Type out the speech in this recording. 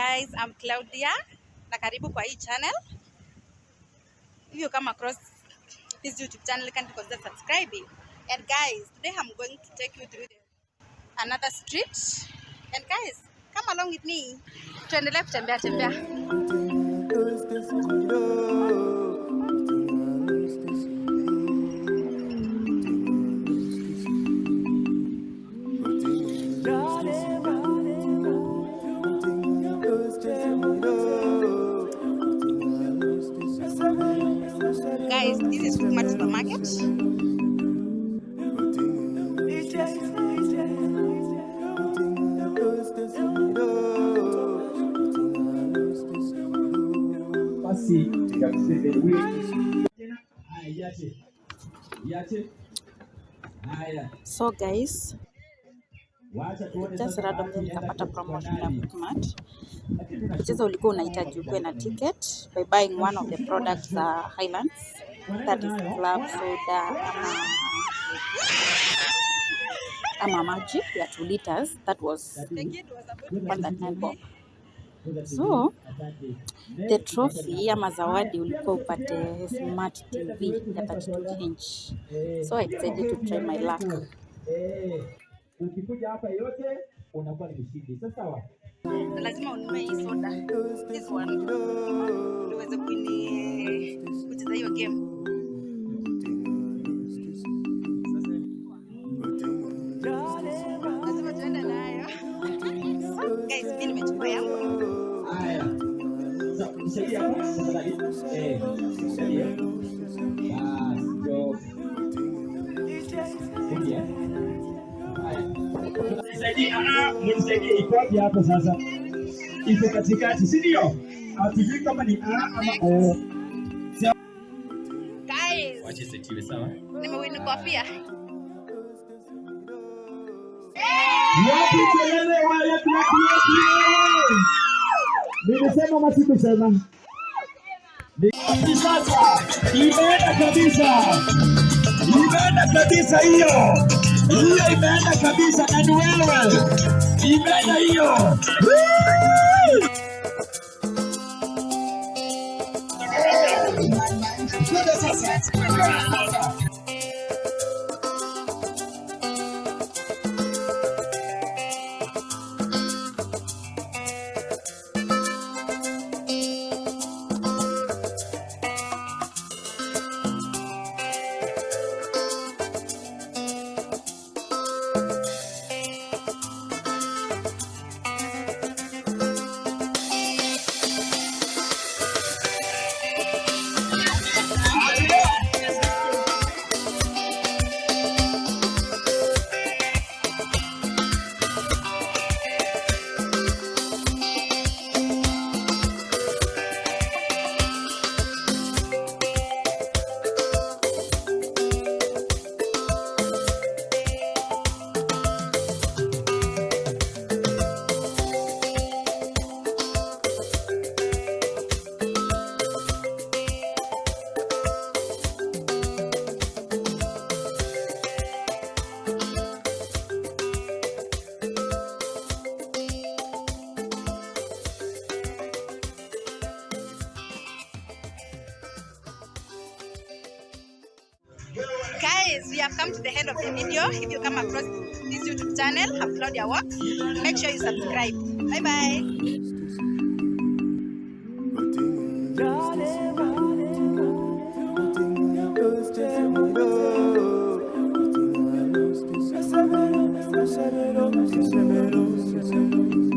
Guys, I'm Claudia na karibu kwa hii channel. If you come across this YouTube channel, can consider subscribing. And guys, today I'm going to take you through another street. And guys, come along with me. Tuendelee kutembea tembea. Guys, this is Quickmart supermarket. Nafasi ya kusema haya yache haya. So guys, Wacha tuone just sasa randomly bahati inaenda nikapata kwa promotion ya nani. Quickmart. Lakini Kucheza ulikuwa unahitaji ukuwe na ticket by buying one of the products za Highlands, that is club soda ama maji ya 2 liters, that was 139 bob. So the trophy ama zawadi ulikuwa upate smart TV ya 32 inch. So I decided to try my luck. Ukikuja hapa yote unakuwa ni mshindi. Sasa sawa. Na lazima ununue hii soda, this one, ndio uweze kucheza hiyo game. Lazima tuende nayo. So guys, mimi nimechukua yangu. Haya. Sasa nisaidie hapo tafadhali. Nisaidie. Basi, ndio. Nisaidie. Haya. Nisaidie, mnisaidie iko wapi hapo sasa? Iko katikati, si ndio? Hatujui kama ni A ama O. Guys, Wache setiwe sawa? nimewin kofia. Wapi kelele wale wapi wapi? Nilisema ama sikusema? Ni sasa imeenda kabisa, imeenda kabisa hiyo hiyo, imeenda kabisa na ni wewe, imeenda hiyo. Twende sasa, sasa. Guys, we have come to the end of the video. If you come across this YouTube channel, I'm Claudia Works, make sure you subscribe. Bye bye. Seven, seven, seven, seven, seven.